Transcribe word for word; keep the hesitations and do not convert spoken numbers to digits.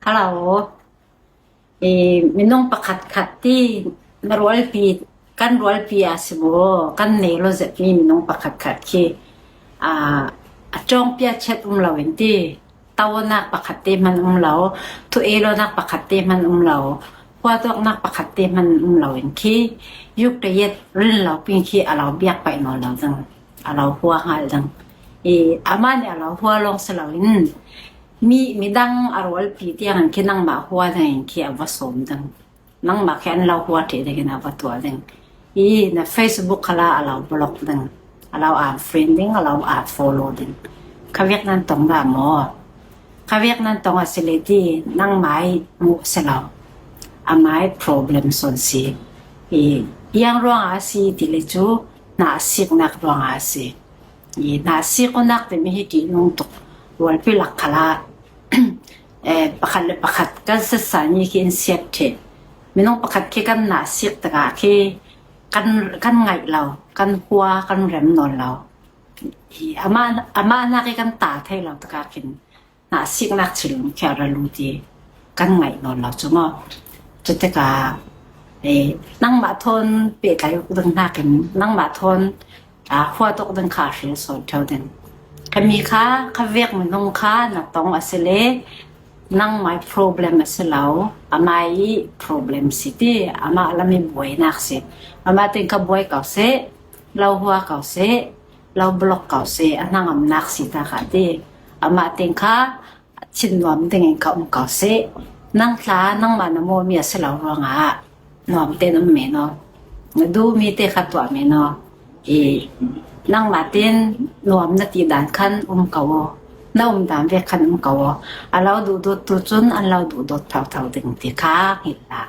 Hello. I, minung pakhat khat ti na rualpi, kan rualpi a si maw, kan nei lo zet mi minung pakhat khat khi, a, a cawngpia chet um lo in ti, tawnak pakhat te hman um lo, thu ei lonak pakhat te hman um lo, huatawknak pakhat te hman um lo in khi, yuk te yet rin lo ping khi a lo biak paih nawn lo dang, a lo hua ngal dang. I, amah nih a lo hua lawng si lo in, mi, midang a rualpi tiang an khi nangmah hua dang in khi a va sawm dang. Nangmah khi an lo hua ṭheh ding in a va tuah ding. I, na Facebook khala a lo block ding. A lo unfriend ding, a lo unfollow ding. Kha vek nan tong dah maw? Kha vek nan tong a si le ti, nangmah i muh si lo. Amah i problem sawn si. I, iang ruang a si ti le cu, na siknak ruang a si. I, na sik unak timi hi ti nung tuk. Rualpi lak khala, eh, pakhat le pakhat kan sitsa ni khi in siat ṭheh. Minung pakhat khi kan na sik takah khi kan, kan ngaih lo, kan hua, kan rem nawn lo. I, amah, amah nak i kan ta thei lo takah khin na siknak thil khi a ra lut i kan ngaih nawn lo cu maw? Cutikah, eh, nangmah thawn pehtlai uk ding hnakin nangmah thawn, ah, huat uk ding kha a hril sawn ṭheu ding. Khami kha, kha vek minung kha na tong a si le nangmah i problem a si lo, amah i problem si ti, amah lam i buainak si. Amah teng kha buai ko seh, lo hua ko seh, lo block ko seh, a hnangamnak si ta kha ti. Amah teng kha chin nuam dingin ka um ko seh. Nang tla, nangmah na mawhmi a si lo ruangah nuam tein um men aw. Na duhmi te kha tuah men aw. I, nangmah tein nuam na ti dan khan um ko aw. Na um dan vek khan um ko aw. A lo duhdawt tu cun an lo duhdawt thotho ding ti kha hngilh hlah.